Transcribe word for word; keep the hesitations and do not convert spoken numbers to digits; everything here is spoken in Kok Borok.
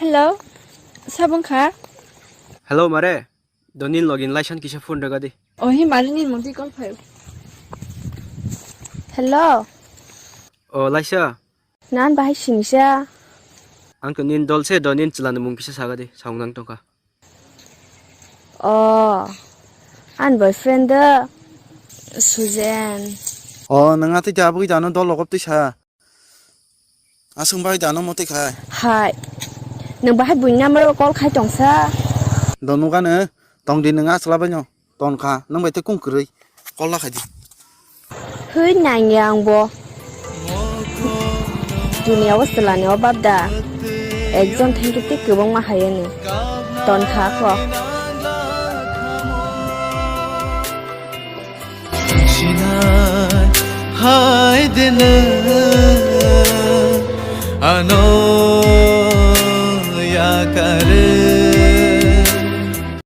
Hello, sabung kha? Hello, mare. Donin login laisan kisa phone rega di. Oh, hi mare ni mungti call phayo. Hello. Oh, laisa. Nan bahai sinisa. Ang to nin dol se donin chwlani mung kisa saga di. Saung nang tongkha. Oh, an boyfriend da Sujen. Oh, nang atwi ta abui ta no dol logop twi sa. Aswng bai da no motwi khai. Hai. Nwng bahai buini number o call khai tongsa. Do nugano tong di nwng asla bai no. Ton kha nwng bai te kung kwrwi. Call la khai di. Hwi nangya ang bo. Dunia o swlani o bab da. Ekjon thengkhe tei kwbangma hai ani. Ton kha kho. Sinai hai dene ano yakare